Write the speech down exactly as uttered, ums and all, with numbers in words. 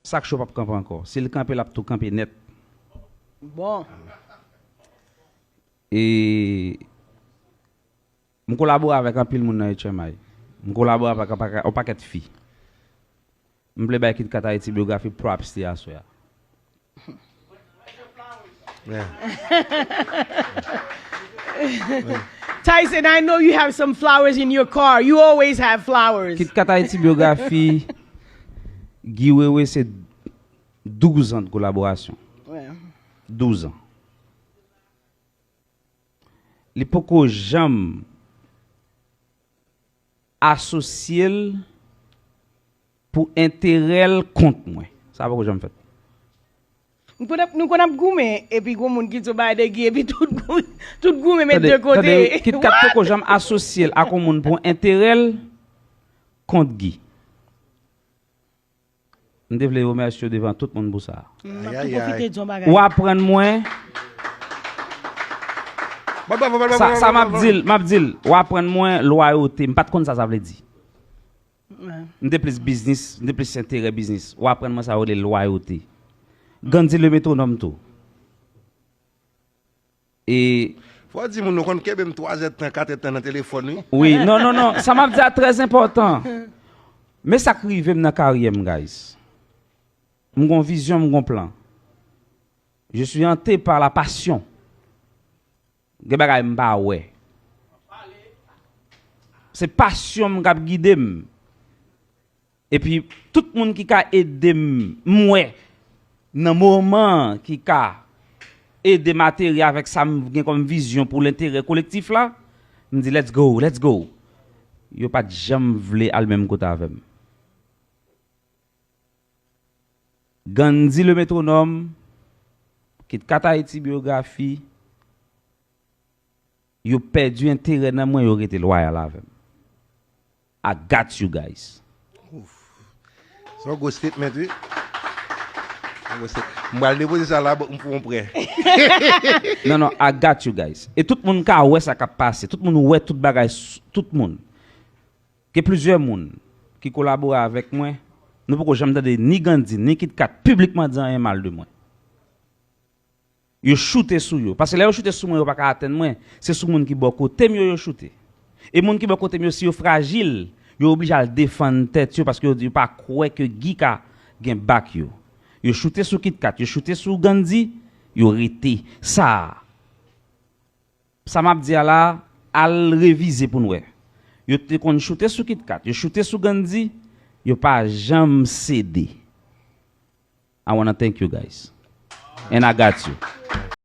Sak Cho p ap kanpe ankò. Si l kanpe, l ap tou kanpe nèt. Bon. E m kolabore avèk anpil moun nan H M I. M kolabore avèk yon pakè- yon pakèt fi. M vle bay Kit Kat Ayiti Byografi props li aswè a. Tyson, I know you have some flowers in your car. You always have flowers. Kit Kat Ayiti Byografi, Guy Wewe se douz an de kolaborasyon. Douz an. Li poko janm asosye l pou enterè l kont mwen. Sa poko janm fèt. Nou konn ap, nou konn ap goumen, epi gon moun ki di yon bagay de Guy, epi tout gou- tout goumen met de kote. Kit Kat poko janm asosye l ak yon moun pou enterè l kont Guy. M te vle remèsye w devan tout moun pou sa. M ap tou pwofite di yon bagay. Ou aprann mwen. Sa, sa m ap di l, m ap di l, ou aprann mwen lwayote. M pa t konn sa sa vle di. M te plis biznis, m te plis enterè biznis. Ou aprann mwen sa yo rele lwayote. Gandhi le métronome tou. E Fò w di moun nou konn kenbe m twa zè tan, kat è tan nan telefòn wi. Wi, non, non, non. Sa m ap di a trè enpòtan. Men sa k rive m nan karyè m, guys. M gon vizyon, m gon plan. Je suis hanté par la passion. Gen bagay m pa wè. Se pasyon m k ap gide m. Epi tout moun ki ka ede m, m wè nan moman ki ka ede m ateri avèk sa m gen kòm vizyon pou lenterè kolektif la, m di let's go, let's go. Yo pa t janm vle al menm kote avè m. Gandhi le métronome, Kit Kat Ayiti Byografi, yo pèdi enterè nan mwen, yo rete lwayal avè m. I got you guys. Se yon gwo statement wi. M pral depoze sa la bank m pou yon prè. Non, non, I got you guys. E tout moun ka wè sa k ap pase. Tout moun wè tout bagay, tout moun. Gen plizyè moun ki kolabore avèk mwen. Nou poko janm tande ni Gandhi, ni Kit Kat piblikman di anyen mal de mwen. Yo choute sou yo. Paske lè yo choute sou mwen, yo pa ka atenn mwen. Se sou moun ki bò kote m yo, yo choute. E moun ki bò kote m yo, si yo frajil, yo oblije al defann tèt yo paske yo, yo pa kwè ke Guy ka gen bak yo. Yo choute sou Kit Kat, yo choute sou Gandhi, yo rete. Sa a. Sa m ap di a la, al revize pou n wè. Yo te konn choute sou Kit Kat, yo choute sou Gandhi, yo pa janm sede. I wanna thank you guys. And I got you.